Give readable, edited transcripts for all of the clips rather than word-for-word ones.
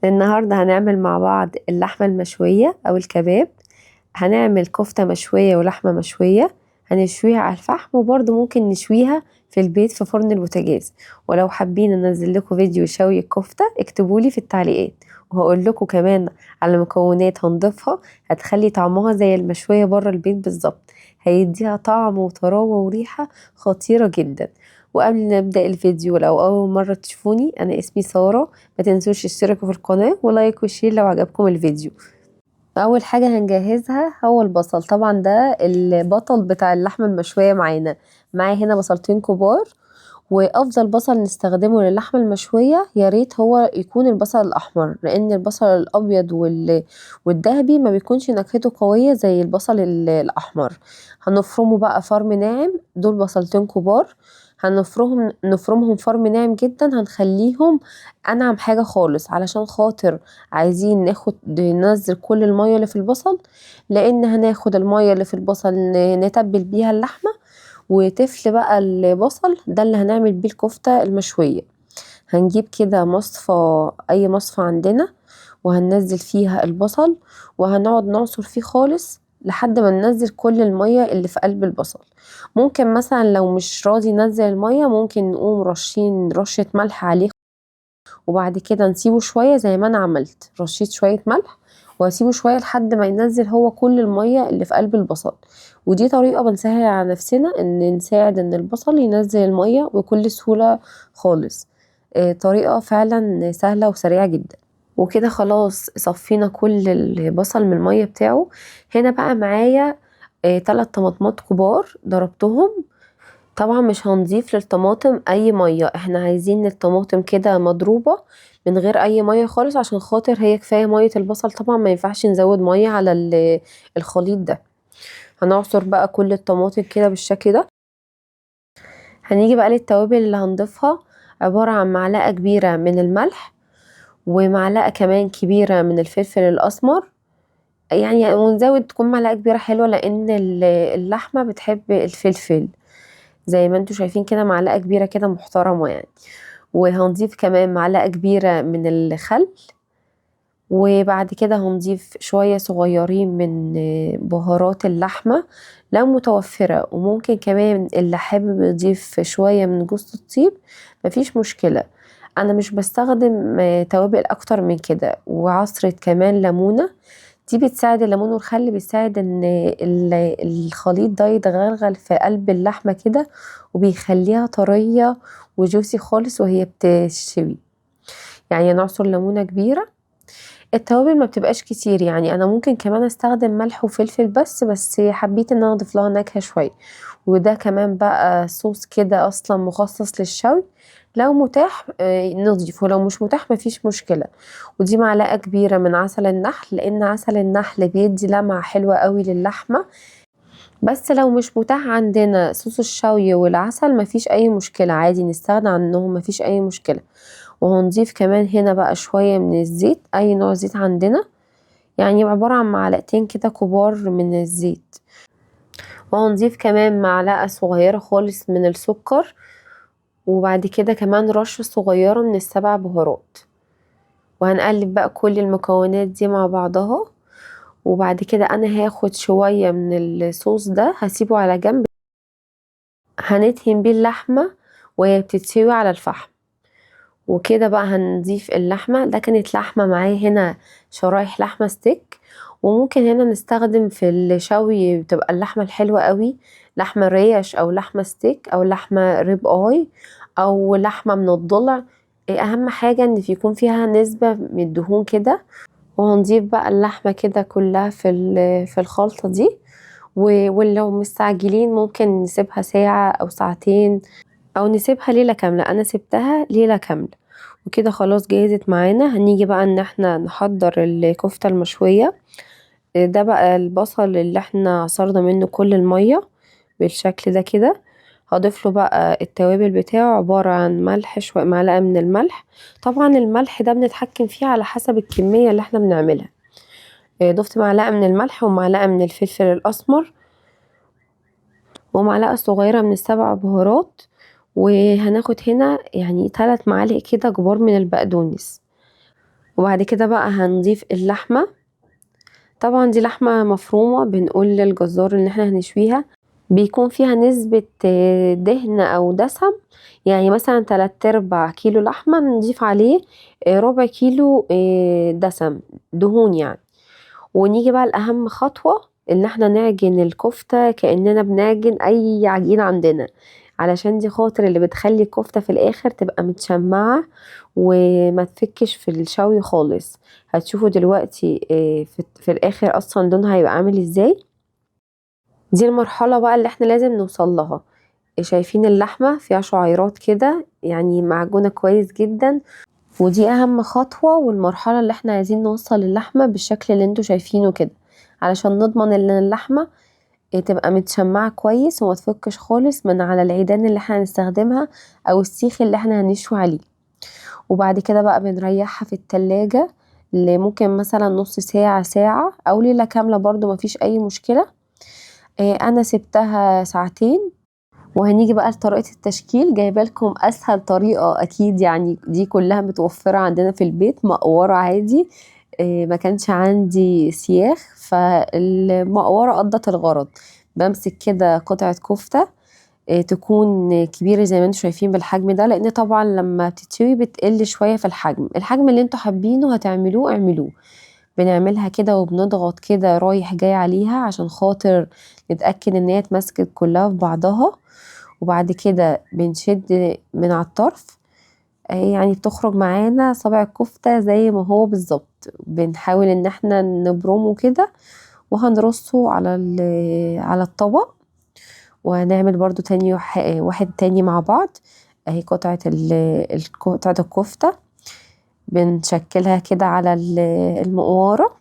النهاردة هنعمل مع بعض اللحمة المشوية أو الكباب. هنعمل كفتة مشوية ولحمة مشوية، هنشويها على الفحم، وبرضه ممكن نشويها في البيت في فرن البوتاجاز. ولو حابين انزل لكم فيديو شوي الكفتة اكتبولي في التعليقات، وهقول لكم كمان على مكونات هنضيفها هتخلي طعمها زي المشوية بره البيت بالظبط، هيديها طعم وطراوة وريحة خطيرة جدا. وقبل ما نبدأ الفيديو، لو أول مرة تشوفوني، أنا اسمي سارة، ما تنسوش تشتركوا في القناة و like و share لو عجبكم الفيديو. أول حاجة هنجهزها هو البصل، طبعا ده البطل بتاع اللحمة المشوية معانا. معايا هنا بصلتين كبار، وأفضل بصل نستخدمه للحمة المشوية يا ريت هو يكون البصل الأحمر، لأن البصل الأبيض والذهبي ما بيكونش نكهته قوية زي البصل الأحمر. هنفرمه بقى فرم ناعم، دول بصلتين كبار نفرمهم فرم ناعم جدا، هنخليهم أنعم حاجة خالص، علشان خاطر عايزين ننزل كل المية اللي في البصل، لأن هناخد المية اللي في البصل نتبل بيها اللحمة، وتفل بقى البصل ده اللي هنعمل بيه الكفتة المشوية. هنجيب كده مصفى، أي مصفى عندنا، وهننزل فيها البصل، وهنقعد نعصر فيه خالص لحد ما ننزل كل المية اللي في قلب البصل. ممكن مثلا لو مش راضي ينزل المية ممكن نقوم رشين رشة ملح عليه، وبعد كده نسيبه شوية زي ما أنا عملت، رشيت شوية ملح واسيبه شوية لحد ما ينزل هو كل المية اللي في قلب البصل. ودي طريقة بنسهل على نفسنا ان نساعد ان البصل ينزل المية بكل سهولة خالص. طريقة فعلا سهلة وسريعة جدا. وكده خلاص صفينا كل البصل من المية بتاعه. هنا بقى معايا، 3 طماطمات كبار ضربتهم. طبعا مش هنضيف للطماطم اي مية، احنا عايزين الطماطم كده مضروبة من غير اي مية خالص، عشان خاطر هي كفاية مية البصل، طبعا ما ينفعش نزود مية على الخليط ده. هنعصر بقى كل الطماطم كده بالشكل ده. هنيجي بقى للتوابل اللي هنضيفها، عبارة عن معلقة كبيرة من الملح، ومعلقة كمان كبيرة من الفلفل الأسمر، ونزود تكون معلقة كبيرة حلوة لأن اللحمة بتحب الفلفل زي ما انتوا شايفين كده، معلقة كبيرة كده محترمة. وهنضيف كمان معلقة كبيرة من الخل، وبعد كده هنضيف شوية صغيرين من بهارات اللحمة لو متوفرة، وممكن كمان اللي حابب يضيف شوية من جوز الطيب مفيش مشكلة. أنا مش بستخدم توابل أكتر من كده. وعصرة كمان ليمونة، دي بتساعد، الليمون والخل بيساعد إن الخليط ده يتغلغل في قلب اللحمة كده، وبيخليها طرية وجوسي خالص وهي بتشوي. نعصر ليمونة كبيرة. التوابل ما بتبقاش كتير، أنا ممكن كمان أستخدم ملح وفلفل بس حبيت إن أنا أضيف لها نكهة شوية. وده كمان بقى صوص كده أصلا مخصص للشوي، لو متاح، نضيفه، ولو مش متاح مفيش مشكلة. ودي معلقة كبيرة من عسل النحل، لأن عسل النحل بيدي لمعة حلوة قوي للحمة. بس لو مش متاح عندنا صوص الشوي والعسل مفيش أي مشكلة، عادي نستغنى عنهم مفيش أي مشكلة. وهنضيف كمان هنا بقى شوية من الزيت، أي نوع زيت عندنا، عبارة عن معلقتين كده كبار من الزيت. وهنضيف كمان معلقة صغيرة خالص من السكر، وبعد كده كمان رشة صغيرة من السبع بهارات. وهنقلب بقى كل المكونات دي مع بعضها. وبعد كده أنا هاخد شوية من الصوص ده هسيبه على جنب، هندهن بيه اللحمة وهي بتتشوي على الفحم. وكده بقى هنضيف اللحمة. ده كانت لحمة معايا هنا شرايح لحمة ستيك، وممكن هنا نستخدم في الشوي بتبقى اللحمة الحلوة قوي، لحمة ريش أو لحمة ستيك أو لحمة ريب آي أو لحمة من الضلع. أهم حاجة إن يكون فيها نسبة من الدهون كده. وهنضيف بقى اللحمة كده كلها في الخلطة دي. ولو مستعجلين ممكن نسيبها ساعة أو ساعتين أو نسيبها ليلة كاملة، أنا سبتها ليلة كاملة. وكده خلاص جهزت معانا. هنيجي بقى إن احنا نحضر الكفتة المشوية. ده بقى البصل اللي احنا عصرنا منه كل المية بالشكل ده كده. هضيف له بقى التوابل بتاعه، عبارة عن ملح، شوية معلقة من الملح. طبعا الملح ده بنتحكم فيه على حسب الكمية اللي احنا بنعملها. ضفت معلقة من الملح ومعلقة من الفلفل الأسمر ومعلقة صغيرة من السبع بهارات. وهناخد هنا 3 معالق كده كبار من البقدونس. وبعد كده بقى هنضيف اللحمة. طبعا دي لحمة مفرومة، بنقول للجزار ان احنا هنشويها، بيكون فيها نسبة دهن او دسم، يعني مثلا 3/4 كيلو لحمة نضيف عليه ربع كيلو دسم دهون يعني. ونيجي بقى لأهم خطوة، ان احنا نعجن الكفتة كأننا بنعجن اي عجين عندنا، علشان دي خاطر اللي بتخلي الكفتة في الاخر تبقى متشمعة وما تفكش في الشوي خالص. هتشوفوا دلوقتي في الاخر اصلا لونها هيبقى عامل ازاي. دي المرحلة بقى اللي احنا لازم نوصل لها. شايفين اللحمة فيها شعيرات كده، يعني معجونة كويس جدا، ودي اهم خطوة والمرحلة اللي احنا عايزين نوصل اللحمة بالشكل اللي انتوا شايفينه كده، علشان نضمن ان اللحمة تبقى متشمعة كويس وما تفكش خالص من على العيدان اللي احنا هنستخدمها او السيخ اللي احنا هنشوي عليه. وبعد كده بقى بنريحها في التلاجة لممكن مثلا نص ساعة، ساعة او ليلة كاملة برضو مفيش اي مشكلة. انا سبتها ساعتين. وهنيجي بقى لطريقة التشكيل. جايبه لكم اسهل طريقة اكيد، يعني دي كلها متوفرة عندنا في البيت، مقورة عادي، ما كانش عندي سياخ فالمقورة قضت الغرض. بمسك كده قطعة كفتة، تكون كبيرة زي ما انتم شايفين بالحجم ده، لان طبعا لما بتتشوي بتقل شوية في الحجم. الحجم اللي انتم حابينه هتعملوه اعملوه. بنعملها كده وبنضغط كده رايح جاي عليها عشان خاطر نتأكد ان هي اتمسكت كلها في بعضها. وبعد كده بنشد من على الطرف، يعني بتخرج معانا صابع الكفتة زي ما هو بالظبط. بنحاول ان احنا نبرمه كده وهنرصه على الطبق. وهنعمل برضو تاني واحد تاني مع بعض. اهي قطعة الكفتة بنشكلها كده على المقوارة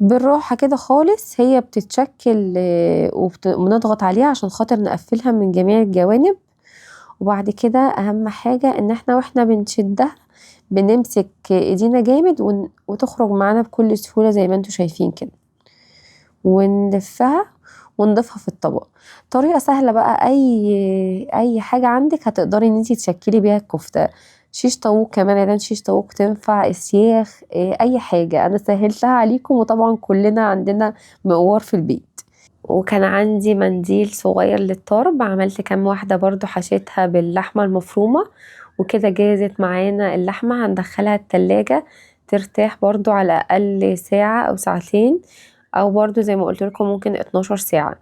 بالراحة كده خالص، هي بتتشكل، وبنضغط عليها عشان خاطر نقفلها من جميع الجوانب. وبعد كده اهم حاجة ان احنا واحنا بنشدها بنمسك ايدينا جامد وتخرج معانا بكل سهولة زي ما انتم شايفين كده، ونلفها ونضيفها في الطبق. طريقة سهلة بقى، اي حاجة عندك هتقدري ان انتي تشكلي بيها الكفتة. شيش طاووق كمان، عيدان شيش طاووق تنفع، السياخ، اي حاجة. انا سهلتها عليكم، وطبعا كلنا عندنا مقوار في البيت. وكان عندي منديل صغير للطرب، عملت كام واحدة برضو حشيتها باللحمة المفرومة، وكده جاهزت معانا اللحمة. هندخلها التلاجة ترتاح برضو على الأقل ساعة أو ساعتين، أو برضو زي ما قلت لكم ممكن 12 ساعة.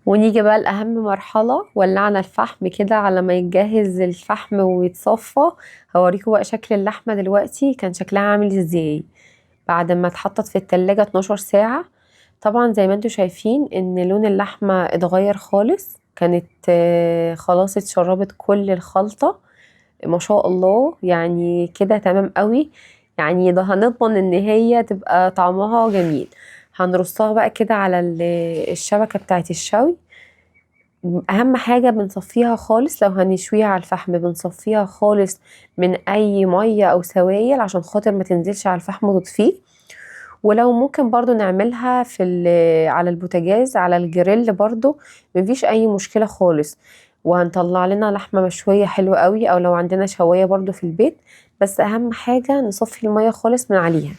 ونيجي بقى لأهم مرحلة، ولعنا الفحم كده على ما يتجهز الفحم ويتصفى. هوريكم بقى شكل اللحمة دلوقتي كان شكلها عامل ازاي بعد ما اتحطت في التلاجة 12 ساعة. طبعا زي ما انتم شايفين ان لون اللحمة اتغير خالص، كانت خلاص اتشربت كل الخلطة ما شاء الله، يعني كده تمام قوي. يعني ده هنضمن ان هي تبقى طعمها جميل. هنرصها بقى كده على الشبكة بتاعت الشوي. اهم حاجة بنصفيها خالص، لو هنشويها على الفحم بنصفيها خالص من اي مية او سوائل عشان خاطر ما تنزلش على الفحم وتطفيه. ولو ممكن برضو نعملها على البوتاجاز على الجريل برضو مفيش اي مشكلة خالص، وهنطلع لنا لحمة مشوية حلوة قوي، او لو عندنا شواية برضو في البيت. بس اهم حاجة نصفي المية خالص من عليها.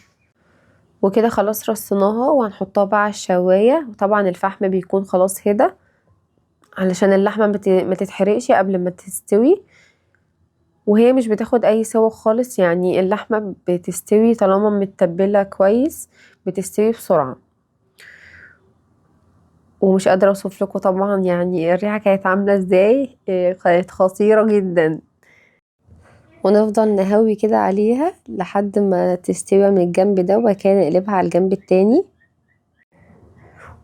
وكده خلاص رصيناها وهنحطها بقى على الشواية. وطبعا الفحم بيكون خلاص هدى علشان اللحمة ما تتحرقش قبل ما تستوي، وهي مش بتاخد اي سوا خالص، يعني اللحمة بتستوي طالما متبلة كويس بتستوي بسرعة. ومش قادرة اوصف لكم طبعا الريحة كانت عاملة ازاي، كانت خطيرة جدا. ونفضل نهوي كده عليها لحد ما تستوي من الجنب ده، وبعد كده نقلبها على الجنب التاني.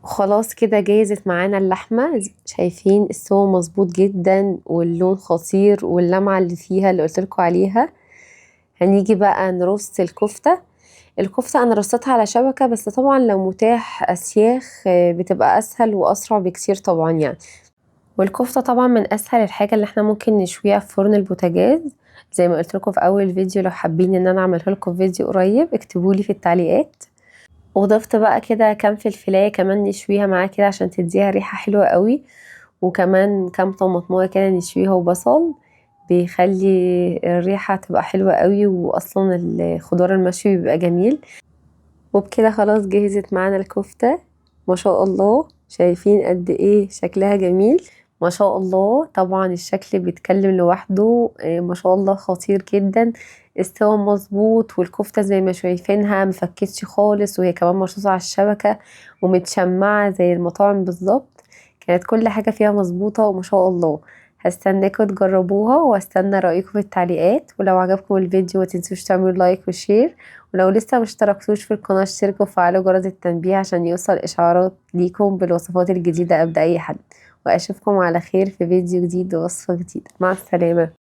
وخلاص كده جاهزت معانا اللحمة. شايفين السوا مظبوط جدا واللون خطير واللمعة اللي فيها اللي قلت لكم عليها. هنيجي بقى نرص الكفتة. الكفتة أنا رصيتها على شبكة، بس طبعا لو متاح أسياخ، بتبقى أسهل وأسرع بكتير طبعا. والكفتة طبعا من أسهل الحاجة اللي احنا ممكن نشويها في فرن البوتاجاز زي ما قلت لكم في أول فيديو. لو حابين إن أنا أعمله لكم فيديو قريب اكتبوا لي في التعليقات. وضفت بقى كده كام فلفلاية كمان نشويها معاه كده عشان تديها ريحة حلوة قوي، وكمان كام طماطماية كده نشويها وبصل. بيخلي الريحة تبقى حلوة قوي، واصلا الخضار المشوي بيبقى جميل. وبكده خلاص جهزت معانا الكفتة ما شاء الله. شايفين قد ايه شكلها جميل ما شاء الله. طبعا الشكل بيتكلم لوحده، ما شاء الله خطير جدا. استوى مظبوط، والكفته زي ما شايفينها مفكتش خالص، وهي كمان مرصوصه على الشبكة ومتشمعه زي المطاعم بالظبط. كانت كل حاجة فيها مظبوطة وما شاء الله. هستناكم تجربوها واستنى رايكم في التعليقات، ولو عجبكم الفيديو ما تنسوش تعملوا like و share، ولو لسه ما اشتركتوش في القناة اشتركوا وفعلوا جرس التنبيه عشان يوصل اشعارات ليكم بالوصفات الجديدة قبل اي حد. واشوفكم على خير في فيديو جديد ووصفه جديدة. مع السلامة.